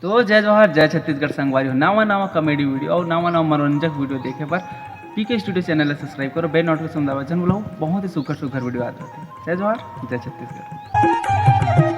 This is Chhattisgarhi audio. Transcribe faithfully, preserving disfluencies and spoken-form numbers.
तो जय जोहार, जय छत्तीसगढ़ संगवारी हो। नवा नवा comedy video और नवा नवा मनोरंजक video देखे बर PK Studio channel ला subscribe करो, bell notification दबाओ, झन भुलाओ, बहुत ही सुघर सुघर video आत रहथे। जय जोहार, जय छत्तीसगढ़।